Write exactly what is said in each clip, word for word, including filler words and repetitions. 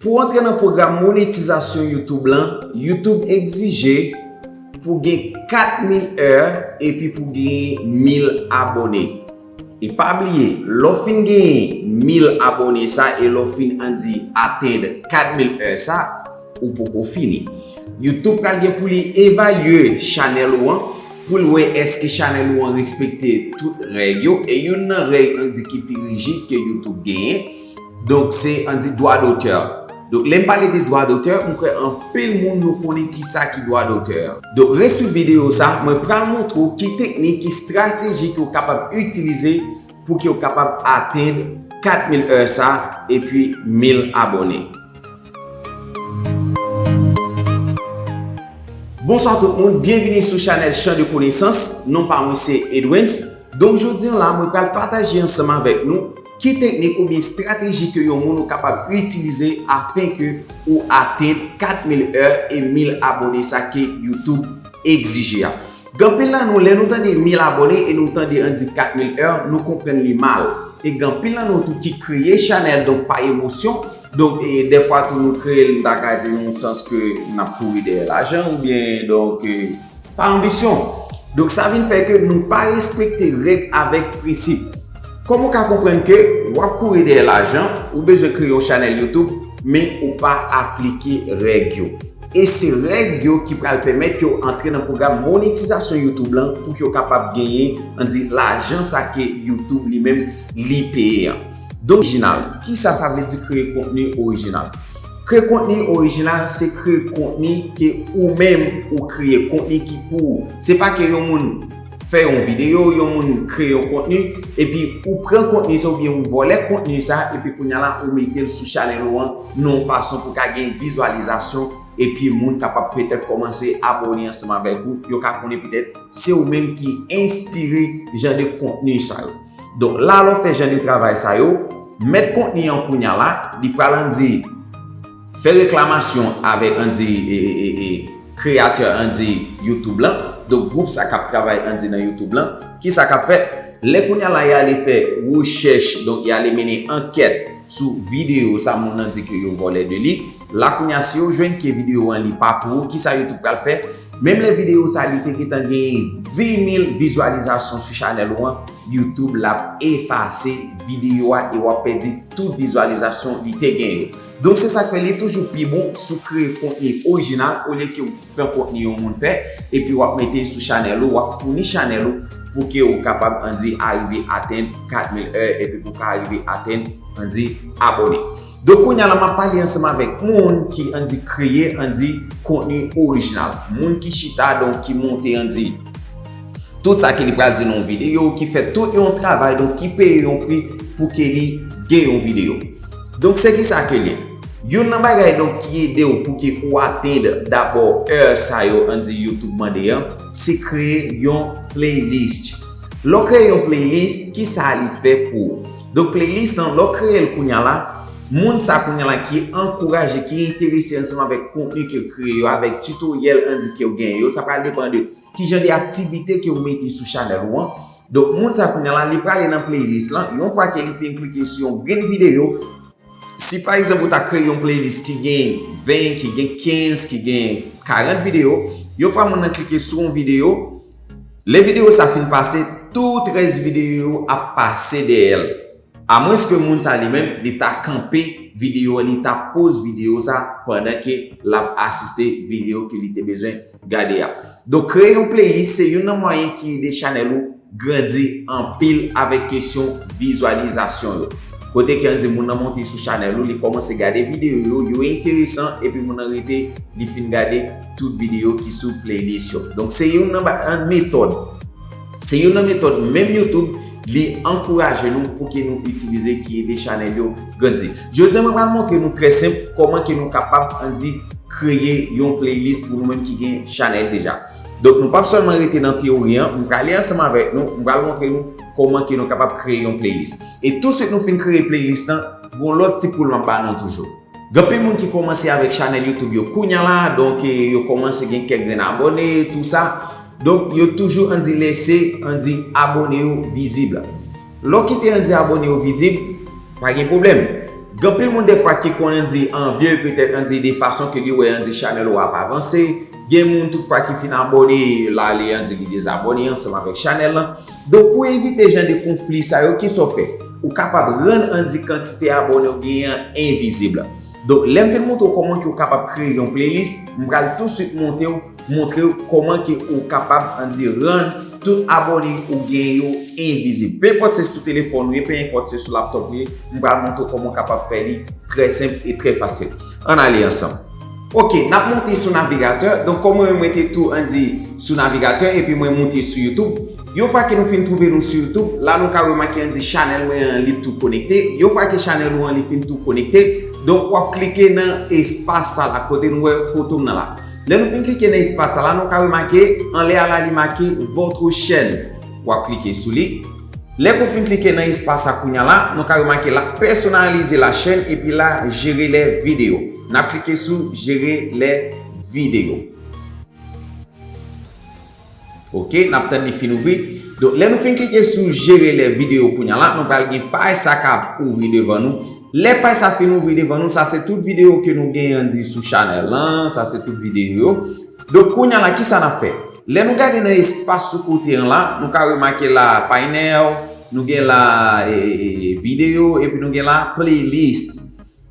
Pou antre nan pwogram monetizasyon YouTube lan, YouTube egzije pou gen kat mil è epi pou gen mil abòne. E pa bliye, lè w fin gen mil abòne sa e lè w fin ann di atenn kat mil è sa, ou poko fini. YouTube pral gen pou li evalye chanèl ou an, pou l wè èske chanèl ou an respekte tout règ yo, e youn nan règ ann di ki pi rijid ke YouTube genyen, donk se ann di dwa dotè. Donk lè m pale de dwa dotè, m kwè anpil moun nou konnen kisa ki dwa dotè. Donk res sou videyo sa, mwen pral montre w ki teknik, ki estrateji ke w kapab itilize pou ke w kapab atenn kat mil è sa epi mil abòne. Bonswa tout moun, byenvini sou chanèl Chan de Konesans. Non pa mwen se Edwens. Donk jodi an la, mwen pral pataje ansanm avèk nou ki teknik oubyen estrateji ke yon moun ou kapab itilize afen ke ou atenn kat mil è e mil abòne sa ke YouTube egzije a. Gen anpil nan nou, lè nou tande mil abòne e nou tande ann di kat mil è, nou konprann li mal. E gen anpil nan nou tou ki kreye chanèl, donk pa emosyon, donk e dèfwa tou nou kreye l, m ta ka di nan yon sans ke n ap kouri dèyè lajan, oubyen donk e pa anbisyon. Donk sa vin fè ke nou pa respekte règ avèk prensip. Kòman w ka konprann ke w ap kouri dèyè lajan, ou bezwen kreye yon chanèl YouTube, men ou pa aplike règ yo? E se règ yo ki pral pèmèt ke w antre nan pwogram monetizasyon YouTube lan pou ke w kapab genyen, ann di, lajan sa ke YouTube li menm li peye an. Donk, orijinal, kisa sa vle di kreye kontni orijinal? Kreye kontni orijinal se kreye kontni ke ou menm ou kreye, kontni ki pou ou. Se pa ke yon moun fè yon videyo, yon moun kreye yon kontni, epi ou pran kontni sa oubyen ou vòlè kontni sa, epi kounye a la ou mete l sou chanèl ou an nan yon fason pou ka gen vizyalizasyon, epi moun kapab petèt kòmanse abòne ansanm avèk ou, yo ka konnen petèt se ou menm ki enspire jan de kontni sa yo. Donk la lè w fè jan de travay sa yo, mèt kontni an kounye a la, li pral ann di fè reklamasyon avèk ann di e, e, e, e, kreyatè ann di YouTube lan. Donk gwoup sa k ap travay ann di nan YouTube lan. Kisa k ap fèt? Lè kounye a la y ale fè rechèch, donk y ale mennen ankèt sou videyo sa moun nan di ke yo vòlè de li. La kounye a si yo jwenn ke videyo an li pa pou ou, kisa YouTube pral fè? Menm lè videyo sa li te gentan genyen dis mil vizyalizasyon sou chanèl ou an, YouTube l ap efase videyo a e w ap pèdi tout vizyalizasyon li te genyen yo. Donk se sa k fè li toujou pi bon si w kreye kontni orijinal olye ke w pran kontni yon moun fè, epi w ap mete l sou chanèl ou, w ap founi chanèl ou pou ke w kapab ann di arive atenn kat mil è epi pou w ka arive atenn ann di abòne. Donk kounye a la m ap pale ansanm avèk moun ki ann di kreye ann di kontni orijinal. Moun ki chita, donk ki monte ann di tout sa ke li pral di nan yon videyo, ki fè tout yon travay, donk ki peye yon pri pou ke li gen yon videyo. Donk se kisa ke l ye? Youn nan bagay donk ki ede w pou ke ou atenn dabò è sa yo ann di YouTube mande an, se kreye yon playlist. Lè w kreye yon playlist, kisa li fè pou ou? Donk playlist lan, lè w kreye l kounye a la, moun sa kounye a la ki ankouraje, ki enterese ansanm avèk kontni ke w kreye yo, avèk titoryèl ann di ke w genyen yo, sa pral depann de kijan de aktivite ke w mete sou chanèl ou an. Donk moun sa kounye a la, li prale nan playlist lan, yon fwa ke li fin klike sou yon grenn videyo, si pa egzanp ou ta kreye yon playlist ki gen ven, ki gen kenz, ki gen karant videyo, yon fwa moun nan klike sou yon videyo, lè videyo sa fin pase, tout rès videyo yo ap pase dèyè l. Amwenske moun sa li menm, li ta kanpe videyo a, li ta poz videyo sa pandan ke l ap asiste videyo ke li te bezwen gade a. Donk kreye yon playlist se youn nan mwayen ki ede chanèl ou grandi anpil avèk kesyon vizyalizasyon yo. Kote ke ann di moun nan monte sou chanèl ou, li kòmanse gade videyo yo, yo enteresan, epi moun nan rete, li fin gade tout videyo ki sou playlist yo. Donk se youn nan ba- an metòd. Se youn nan metòd menm YouTube li ankouraje nou pou ke nou itilize ki ede chanèl yo grandi. Jodi a mwen pral montre nou trè senp kòman ke nou kapab ann di kreye yon playlist pou nou menm ki gen chanèl deja. Donk nou p ap sèlman rete nan teyori an, m prale ansanm avèk nou, m pral montre nou kòman ke nou kapab kreye yon playlist. E touswit nou fin kreye playlist lan, gon lòt ti poul m ap ba nou toujou. Gen anpil moun ki kòmanse avèk chanèl YouTube yo kounye a la, donk e, yo kòmanse gen kèk grenn abòne, tou sa. Donk yo toujou ann di lèse ann di abòne yo vizib. Lè w kite ann di abòne yo vizib, pa gen pwoblèm. Gen anpil moun defwa ki konn ann di anvye petèt ann di de fason ke li wè ann di chanèl ou ap avanse. Gen moun toutfwa ki fin abòne la li ann di li dezabòne ansanm avèk chanèl lan. Donk pou evite jan de konfli sa yo, kisa w fè? Ou kapab rann ann di kantite abòne w genyen an envizib. Donk lè m fin montre w kòman ke w kapab kreye yon playlist, m pral touswit montre w montre w kòman ke ou kapab ann di rann tout abòne ou gen yo envizib. Pe enpòt se sou telefòn ou ye, pe enpòt se sou laptòp ou ye, m pral montre w kòman w kapab fè li trè senp e trè fasil. Ann ale ansanm. Ok, n ap monte sou navigatè. Donk kòm mwen mwen te tou ann di sou navigatè epi mwen monte sou YouTube. Yon fwa ke nou fin twouve nou sou YouTube, la nou ka remake ann di chanèl mwen an li tou konekte. Yon fwa ke chanèl ou an li fin tou konekte, donk w ap klike nan espas sa la kote nou wè foto m nan la. Lè nou fin klike nan espas sa la, nou ka remake anlè a la li make votre chaîne. W ap klike sou li. Lè ke w fin klike nan espas sa kounya la, nou ka remake l ap pèsonalize la chaîne epi la gérer les vidéos. N ap klike sou gérer les vidéos. Ok, n ap tann li fin ouvri. Donk lè nou fin klike sou gérer les vidéos kounya la, nou pral gen paj sa k ap ouvri devan nou. Lè paj sa fin ouvri devan nou, sa se tout videyo ke nou gen ann di sou chanèl lan, sa se tout videyo yo. Donk kounya la, kisa n ap fè? Lè nou gade nan espas sou kote an la, nou ka remake la paynèl, nou gen la e, e, e, videyo, epi nou gen la playlist.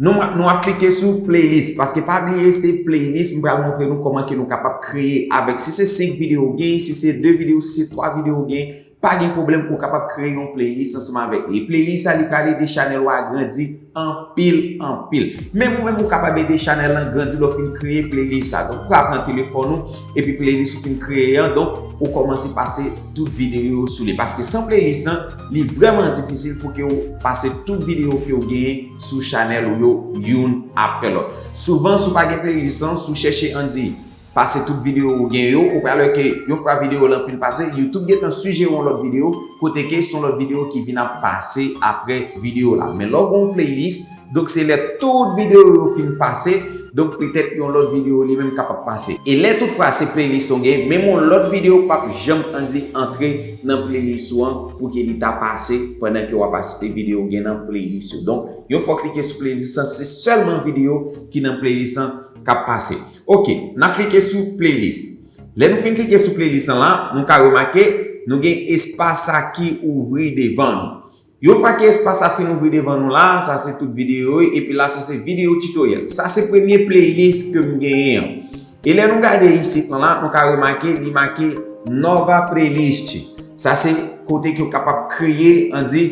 Nou, nou ap klike sou playlist, paske pa bliye se playlist, m pral montre nou kòman ke nou kapab kreye avèk. Si se senk videyo w gen, si se de videyo, si se twa videyo w gen, pa gen pwoblèm, ou kapab kreye yon playlist ansanm avèk li. E playlist sa, li pral ede chanèl ou a grandi anpil, anpil. Menm ou menm, ou kapab ede chanèl lan grandi lè w fin kreye playlist sa. Donk, ou ka pran telefòn ou, epi playlist ou fin kreye an, donk, ou kòmanse pase tout videyo yo sou li. Paske san playlist lan, li vrèman difisil pou ke w pase tout videyo ke w genyen sou chanèl ou yo youn apre lòt. Souvan, si w pa gen playlist lan, si w chèche ann di pase tout videyo ou gen yo, ou pral wè ke yon fwa videyo lan fin pase, YouTube gentan sijere yon lòt videyo, kote ke se yon lòt videyo ki vin ap pase apre videyo la. Men lè w gen yon playlist, donk se lè tout videyo yo fin pase, donk petèt yon lòt videyo li menm kapab pase. E lè tout fwa se playlist ou gen, menm yon lòt videyo p ap janm ann di antre nan playlist ou an pou ke li ta pase pandan ke w ap asiste videyo ou gen nan playlist yo. Donk, yon fwa w klike sou playlist lan, se sèlman videyo ki nan playlist lan k ap pase. Ok, n ap klike sou playlist. Lè nou fin klike sou playlist lan la, nou ka remake, nou gen espas sa ki ouvri devan nou. Yon fwa ke espas sa fin ouvri devan nou la, sa se tout videyo yo, epi la sa se videyo tutoriel. Sa se premye playlist ke m genyen an. E lè nou gade isit lan la, nou ka remake, li make Nova Playlist. Sa se kote ke w kapab kreye, ann di,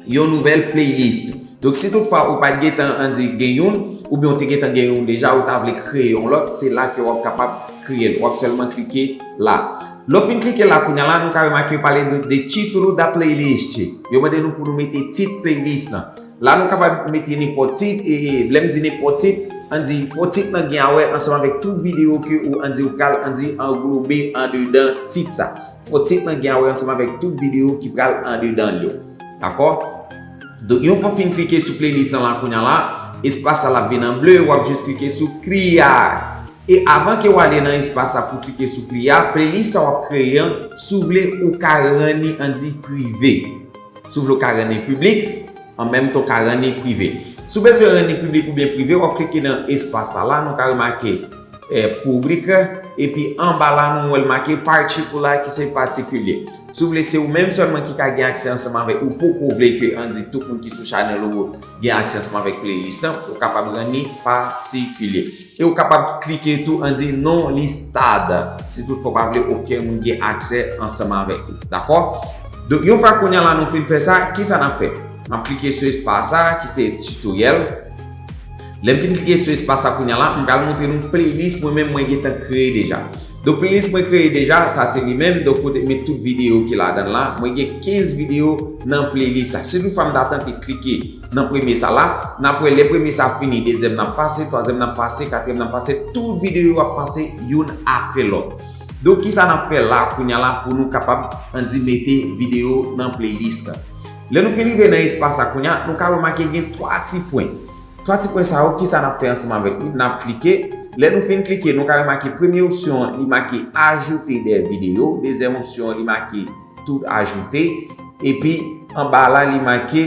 yon nouvèl playlist. Donk, si toutfwa ou pa t gentan ann di gen youn, oubyen ou te gentan gen youn deja, ou ta vle kreye yon lòt, se la ke w ap kapab kreye l. W ap sèlman klike la. Lè w fin klike la kounya la, nou ka remake yo pale de, de titulu da playlist. Yo mande nou pou nou mete tit playlist lan. La nou kapab mete nenpòt tit, e, e lè m di nenpòt tit, ann di fò tit lan gen a wè ansanm avèk tout videyo ke ou ann di ou pral ann di anglobe andedan tit sa. Fò tit lan gen a wè ansanm avèk tout videyo ki pral andedan l yo. Dakò? Donk, yon fwa w fin klike sou playlist lan la kounya la, espas sa l ap vin an ble, w ap jis klike sou clear. E avan ke w ale nan espas sa pou klike sou clear, playlist sa w ap kreye an, si w vle, ou ka rann li ann di prive. Si w vle, ou ka rann li piblik, an menm tan w ka rann li prive. Si w bezwen rann li piblik oubyen prive, w ap klike nan espas sa la, nou ka remake, eh, piblik, epi anba la, nou wè l make particular ki se patikilye. Si w vle, se ou menm sèlman ki ka gen aksè ansanm avèk, ou poko vle ke ann di tout moun ki sou chanèl ou gen aksè ansanm avèk playlist lan, ou kapab rann li patikilye. E ou kapab klike tou ann di non listad, si toutfwa w pa vle okenn moun gen aksè ansanm avèk ou. Dakò? Donk, yon fwa kounya la nou fin fè sa, kisa n ap fè? N ap klike sou espas sa ki se tutoriel. Lè m fin klike sou espas sa kounya la, m pral montre nou playlist mwen menm mwen gentan kreye deja. Donk, playlist mwen kreye deja, sa se li menm. Donk, kote m met tout videyo ki ladan l la, mwen gen kenz videyo nan playlist sa. Si toutfwa m ta tante klike nan premye sa la, n ap wè lè premye sa fini, dezyèm nan pase, twazyèm nan pase, katriyèm nan pase, tout videyo yo ap pase youn apre lòt. Donk, kisa n ap fè la kounya la pou nou kapab, ann di, mete videyo nan playlist la? Lè nou fin rive nan espas sa kounya, nou ka remake gen twa ti pwen. Twa ti pwen sa yo, kisa n ap fè ansanm avèk li? N ap klike. Lè nou fin klike, nou ka remake premye opsyon an, li make ajouter des vidéos. Dezyèm opsyon an, li make tout ajouter. Epi, anba la, li make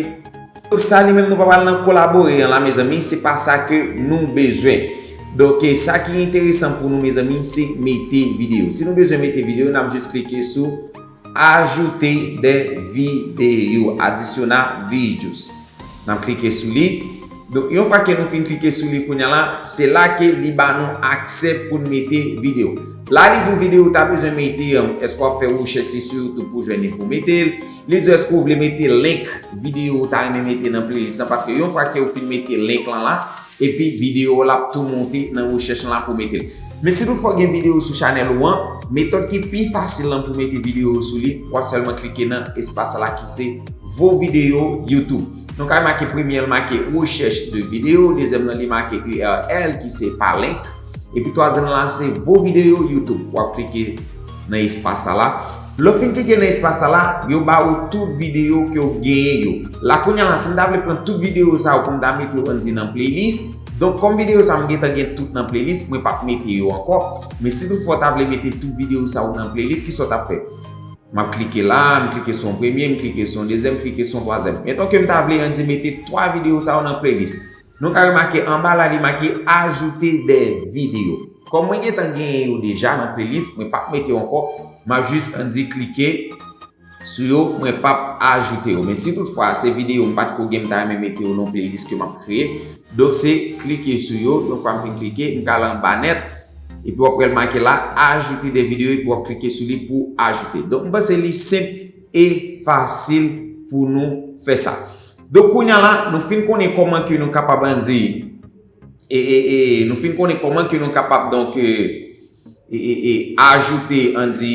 Sa li menm nou pa pral nan kolabore an la, mezanmi, se pa sa ke nou bezwen. Donk, e sa ki enteresan pou nou, mezanmi, se mete videyo. Si nou bezwen mete videyo, n ap jis klike sou ajoute des vidéos, adicionar vídeos. N ap klike sou li. Donk, yon fwa ke nou fin klike sou li kounye a la, se la ke li ba nou aksè pou n mete videyo. La, li di w videyo w ta bezwen mete, èske w ap fè rechèch li sou YouTube pou jwenn li pou mete l. Li di èske w vle mete link videyo w ta renmen mete nan playlist lan, paske yon fwa ke w fin mete link lan la, epi videyo w la ap tou monte nan rechèch lan la pou mete l. Men si toutfwa w gen videyo sou chanèl ou an, metòd ki pi fasil lan pou mete videyo w sou li, w ap sèlman klike nan espas la ki se vos vidéos YouTube. Nou ka remake premye l make recherche de vidéos, dezyèm nan li make U R L ki se pa link, epi twazyèm nan la se vos vidéos YouTube. W ap klike nan espas sa la. Lè w fin klike nan espas sa la, yo ba ou tout videyo ke w genyen yo. La kounye a la, si m ta vle pran tout videyo sa yo pou m ta mete yo ann di nan playlist, donk kòm videyo sa yo m gentan gen tout nan playlist, mwen p ap mete yo ankò. Men si toutfwa w ta vle mete tout videyo sa yo nan playlist, kisa w t ap fè? M ap klike la, m klike sou yon premye, m klike sou yon dezyèm, m klike sou yon twazyèm. Meton ke m ta vle ann di mete twa videyo sa yo nan playlist. Nou ka remake anba la, li make ajouter des vidéos. Kòm mwen gentan genyen yo deja nan playlist, mwen p ap mete yo ankò. M ap jis ann di klike sou yo, mwen p ap ajoute yo. Men si toutfwa se videyo m pa t ko gen, m ta renmen mete yo nan playlist ke m ap kreye. Donk se klike sou yo, yon fwa m fin klike, m ka al anba nèt, epi w ap wè l make la, ajouter des vidéos, epi w ap klike sou li pou ajoute. Donk m panse li senp e fasil pou nou fè sa. Donk kounye a la, nou fin konnen kòman ke nou kapab ann di, e, e, e, nou fin konnen kòman ke nou kapab, donk, e, e, e, e, ajoute, ann di,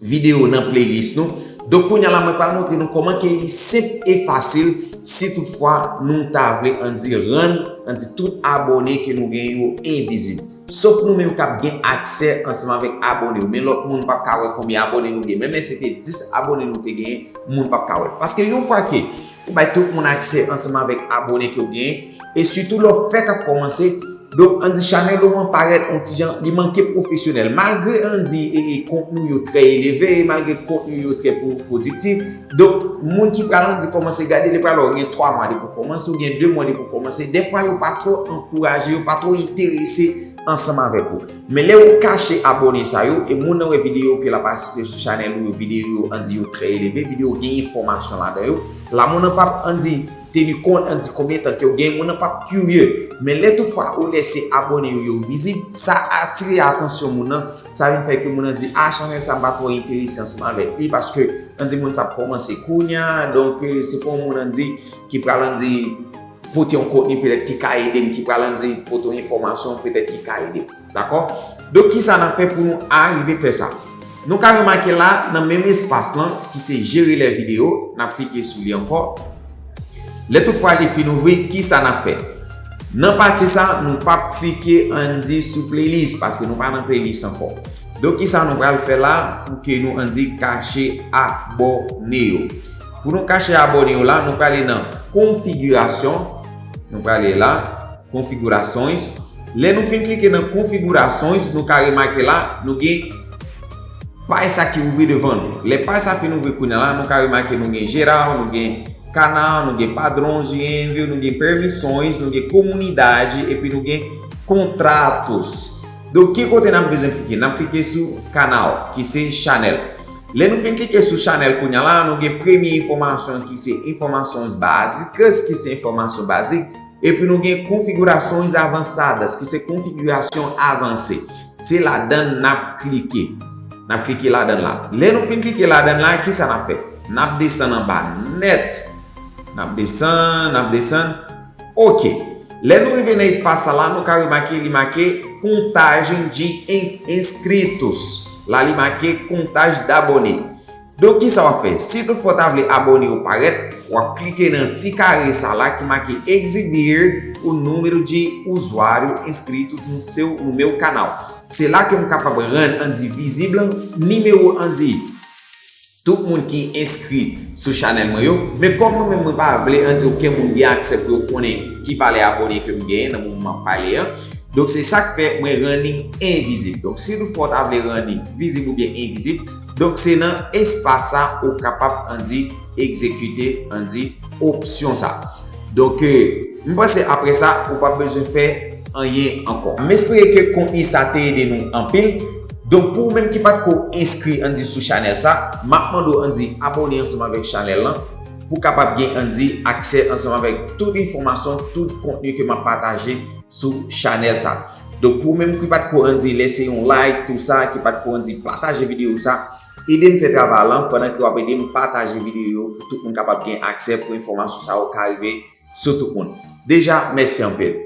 videyo nan playlist nou. Donk kounye a la, mwen pral montre nou kòman ke li senp e fasil si toutfwa nou ta vle, ann di, rann, ann di, tout abòne ke nou genyen yo envizib. Sof nou menm k ap gen aksè ansanm avèk abòne yo. Men lòt moun p ap ka wè konbyen abòne nou gen. Menm lè se te dis abòne nou te genyen, moun p ap ka wè. Paske yon fwa ke ou bay tout moun aksè ansanm avèk abòne ke w genyen, e sitou lè w fèk ap kòmanse, donk, ann di, chanèl ou an parèt yon ti jan, li manke pwofesyonèl. Malgre, ann di, e, e, kontni yo trè eleve, malgre kontni yo trè pwo-, pwodiktif, donk, moun ki pral, ann di, kòmanse gade, li pral wè w gen twa mwa depi w kòmanse, ou gen de mwa depi w kòmanse. Dèfwa, yo pa twò ankouraje, yo pa twò enterese ansanm avèk ou. Men lè ou kache abòne sa yo, e moun nan wè videyo ke l ap asiste sou chanèl ou yo, videyo yo, ann di, yo trè eleve, videyo gen enfòmasyon ladan yo, la moun nan p ap, ann di, teni kont, ann di, konbyen tan ke w gen, moun nan p ap kirye. Men lè toutfwa ou lèse abòne yo, yo vizib, sa atire atansyon moun nan, sa vin fè ke moun nan di, a, chanèl sa m pa twò enterese ansanm avèk li, paske, ann di, moun sa ap kòmanse kounye a, donk, e, se pa yon moun, ann di, ki pral, ann di, pote yon kontni petèt ki ka ede m, ki pral, ann di, pote yon enfòmasyon petèt ki ka ede m. Dakò? Donk, kisa n ap fè pou nou arive fè sa? Nou ka remake la, nan menm espas lan, ki se gérer les vidéos, n ap klike sou li ankò. Lè toutfwa li fin ouvri, kisa n ap fè? Nan pati sa, nou p ap klike, ann di, sou playlist, paske nou pa nan playlist ankò. Donk, kisa nou pral fè la pou ke nou, ann di, kache abòne yo? Pou nou kache abòne yo la, nou prale nan konfigirasyon. Nou prale la, configurações. Lè nou fin klike nan configurações, nou ka remake la, nou gen paj sa ki ouvri devan nou. Lè paj sa fin ouvri kounye a la, nou ka remake nou gen geral, nou gen canal, nou gen padrões de envio, nou gen permissões, nou gen comunidade, epi nou gen contratos. Donk, ki kote n ap bezwen klike? N ap klike sou canal, ki se chanèl. Lè nou fin klike sou chanèl kounye a la, nou gen premye enfòmasyon ki se informações básicas, ki se enfòmasyon bazik, epi nou gen configurações avançadas, ki se konfigirasyon avanse. Se ladan n ap klike. N ap klike ladan la. Lè nou fin klike ladan la, kisa n ap fè? N ap desann anba nèt. N ap desann, n ap desann. Oke. Lè nou rive nan espas sa la, nou ka remake li make contagem de in-, inscritos. La, li make contagem de abòne. Donk, kisa w ap fè? Si toutfwa w ta vle abòne yo parèt, w ap klike nan ti kare sa la ki make exibir o número de usuário inscrito no seu, no meu canal. Se la ke m kapab rann, ann di, vizib nimewo, ann di, tout moun ki enskri sou chanèl mwen yo. Men kòm mwen menm mwen pa vle, ann di, okenn moun gen aksè pou yo konnen ki valè abòne ke m genyen nan moman m ap pale an. Donk, se sa k fè mwen rann li envizib. Donk, si toutfwa w ta vle rann li vizib oubyen envizib, donk, se nan espas sa ou kapab, ann di, egzekite, ann di, opsyon sa. Donk, euh, m panse apre sa, ou p ap bezwen fè anyen ankò. M espere ke kontni sa te ede nou anpil. Donk, pou ou menm ki pa t ko enskri, ann di, sou chanèl sa, m ap mande w, ann di, abòne ansanm avèk chanèl lan pou w kapab gen, ann di, aksè ansanm avèk tout enfòmasyon, tout kontni ke m ap pataje sou chanèl sa. Donk, pou ou menm ki pa t ko, ann di, lese yon like, tou sa, ki pa t ko, ann di, pataje videyo sa, ede m fè travay lan pandan ke w ap ede m pataje videyo yo pou tout moun kapab gen aksè pou enfòmasyon sa yo ka rive sou tout moun. Deja, mèsi anpil.